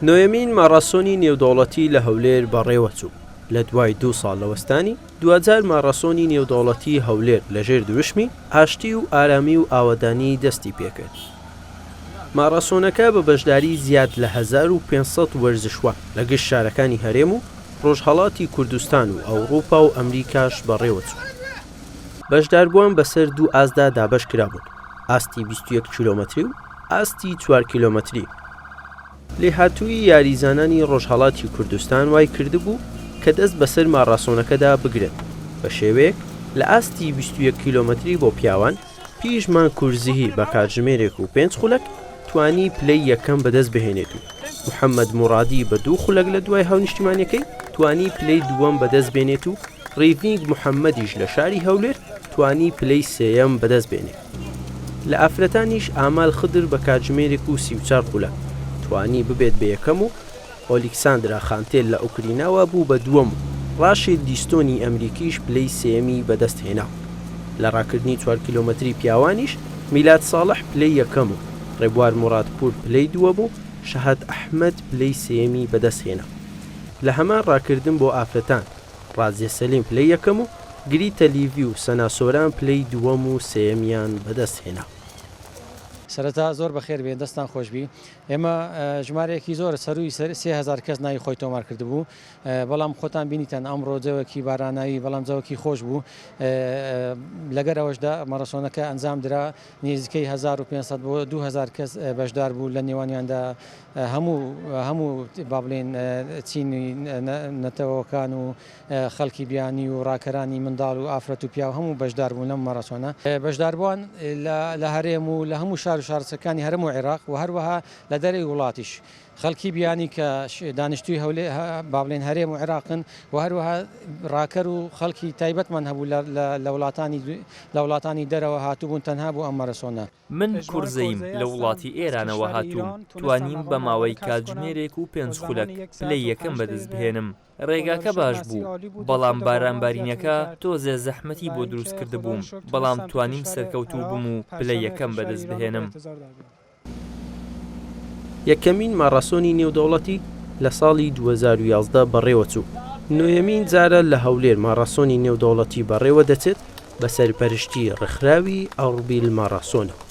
نۆیەمین ماڕاسۆنی نێودەوڵەتی لە هەولێر بەڕێوەچوو، لە دوای دوو ساڵ لە وەستانی، دواجار ماڕاسۆنی نێودەوڵەتی هەولێر لەژێر دروشمی، ئاشتی و ئارامی و ئاوەدانی دەستی پێکرد. ماڕاسۆنەکە بە بەشداری زیاد لە 1500 وەرزشوان لە گشت شارەکانی هەرێم و ڕۆژهەڵاتی کوردستان و ئەوڕوپا و ئەمریکاش بەڕێوەچوو. بەشداربووان بەسەر دوو ئاستدا دابەش کرابوون، ئاستی 21 کیلۆمەتری و ئاستی چوار کیلۆمەتری. لێهاتوویی یاریزانانی ڕۆژهەڵاتی کوردستان وای کردبوو کە دەست بەسەر ماڕاسۆنەکەدا بگرن، بە شێوەیەک لە ئاستی 21 کیلۆمەتری بۆ پیاوان، پیژمان کورزیی بە کاتژمێرێک و پێنج خولەک توانی پلەی یەکەم بەدەست بهێنێت و محەممەد موڕادی بە دوو خولەک لە دوای هاونیشتیمانیەکەی توانی پلەی دووەم بەدەست بێنێت و ڕیڤینگ محەممەدیش لە شاری هەولێر توانی پلەی سێیەم بەدەست بێنێت. لە ئافرەتانیش ئامال خدر بە کاتژمێرێک و 34 خولەک توانی ببێت بە یەکەم و ئۆلیکساندرا خانتێل لە ئۆکریناوە بوو بە دووەم و ڕاشیل دیستۆنی ئەمریکیش پلەی سێیەمی بەدەست هێنا. لە ڕاکردنی چوار کیلۆمەتری پیاوانیش میلاد ساڵح پلەی یەکەم و ڕێبوار موڕادپوور پلەی دووەم و شەهاد ئەحمەد پلەی سێیەمی بەدەست هێنا. لە هەمان ڕاکردن بۆ ئافرەتان ڕازیە سەلیم پلەی یەکەم و گریتە لیڤی و سەنا سۆران پلەی دووەم و سێیەمیان بەدەست هێنا. سەرەتا زۆر بەخێر بێن دەستتان خۆشبی. ئێمە ژمارەیەکی زۆر سەرووی 3000 کەس ناوی خۆی تۆمار کردبوو بەڵام خۆتان بینیتان ئەمڕۆ جەوەکی باراناوی بەڵام جەوەکی خۆش بوو لەگەر ئەوەشدا مەڕەسۆنەکە ئەنجام درا نزیکەی 1500 بۆ 2000 کەس بەشدار بوو لە نێوانیاندا هەموو هەموو با بڵێین چینی نەتەوەکان و خەڵکی بیانی و ڕاکەرانی منداڵ و ئافرەت و پیاو هەموو بەشدار بوون لەم مەراسۆنە. بەشداربووان لە هەرێم و لە هەموو شار و شارۆچکەکانی هەرێم و عێراق و هەروەها لە دەرەوەی وڵاتیش خەڵکی بیانی کە دانیشتووی هەولێ با بڵێین هەرێم و عێراقن و هەروەها ڕاکەر و خەڵکی تایبەتمان هەبوو لە وڵاتانی لە وڵاتانی دەرەوە هاتووبوون تەنها بۆ ئەم مەراسۆنە. من کورزەیم لە وڵاتی ئێرانەوە هاتووم، توانیم بە ماوەی کاتژمێرێک و پێنج خولەک پلەی یەکەم بەدەست بهێنم. ڕێگاکە باش بوو، بەڵام بارانبارینەکە تۆزێ زەحمەتی بۆ دروست کردبووم، بەڵام توانیم سەرکەوتوو بم و پلەی یەکەم بەدەست بهێنم. یەکەمین ماڕاسۆنی نێودەوڵەتی لە ساڵی 2011 بەڕێوەچوو، نۆیەمین جارە لە هەولێر ماڕاسۆنی نێودەوڵەتی بەڕێوەدەچێت بە سەرپەرشتی ڕێکخراوی ئەڕبیل ماڕاسۆنەوە.